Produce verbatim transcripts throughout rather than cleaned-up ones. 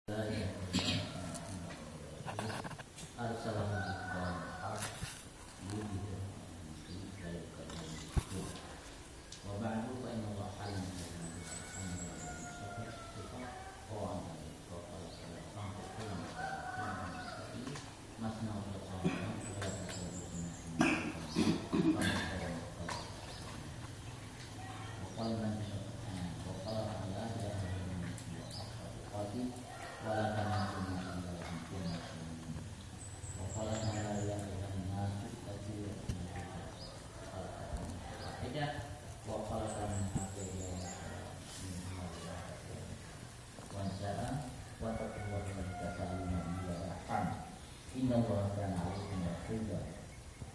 أرسله بالحق ليظهره على الدين كله. وبعد، فإن الله علم النبي صلى الله عليه وسلم صفات، صفات قائمة، وقال تعالى: فانفقوا مما رزقناكم من قبل مثنى وفرقان ولا تزالوا فتنة، وقال النبي صلى الله عليه وسلم، وقال تعالى: يا أيها الناس اتقوا حق تقاته ولا تموتن إلا وأنتم مسلمون. وقال تعالى: يا أيها الناس اتقوا ربكم الذي خلقكم من نفس واحدة وخلق منها زوجها وبث منهما رجالا كثيرا ونساء واتقوا الله الذي تساءلون به والأرحام إن الله كان عليكم رقيبا.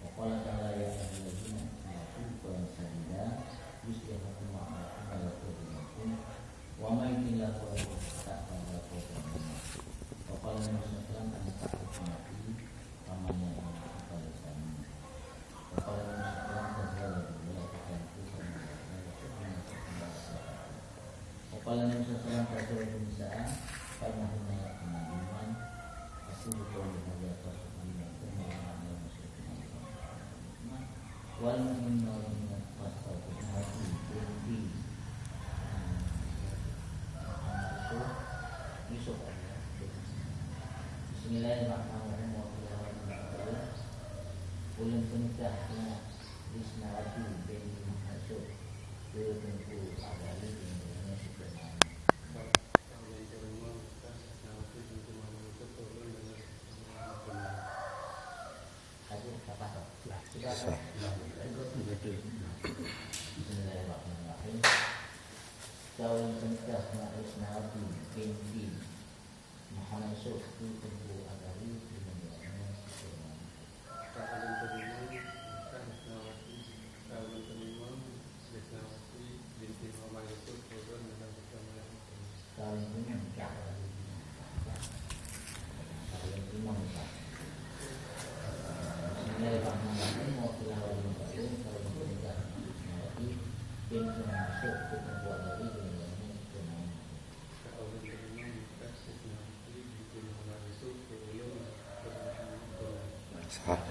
وقال تعالى: يا أيها الذين آمنوا اتقوا الله قولوا قولا سديدا يصلح لكم أعمالكم ويغفر لكم ومن يطع الله ورسوله فقد فاز فوزا عظيما. وقال النبي صلى الله عليه وسلم: أنصحوا أمتي فمن يعش منكم فليس مني. وقال النبي صلى الله عليه وسلم: تزوجوا ولا تفرقوا فإن الزواج بركة وإن الطلاق بركة. وقال النبي صلى الله عليه وسلم: تزوجوا النساء فإنهن يأتين الإيمان. أقول قولي هذا وأستغفر الله لي ولكم ولسائر المسلمين والمؤمنين والمؤمنات فاستغفروه إنه هو الغفور الرحيم. Bismillahirrahmanirrahim. Ulôn peunikah ngon Isnawati binti Mansur keu Teungku Azhari binti Mansur. Aduh, apa tu? Sudah. Sudah. Bismillahirrahmanirrahim. Ulôn peunikah ngon Isnawati binti Muhammad Yusuf keu Teungku Azhari binti Mansur. Ka ulôn teurimong nikah Isnawati, ka ulôn teurimong Isnawati binti Muhammad Yusuf keu ulôn dalam agama Islam. Ka ulôn teurimong nikah. Ka ulôn teurimong nikah. Bismillahirrahmanirrahim. Wa qila wa qila, ka ulôn teurimong nikah Isnawati binti Muhammad Yusuf keu Teungku Azhari binti Mansur. Ka ulôn teurimong nikah Isnawati binti Muhammad Yusuf keu ulôn dalam agama Islam. Sah.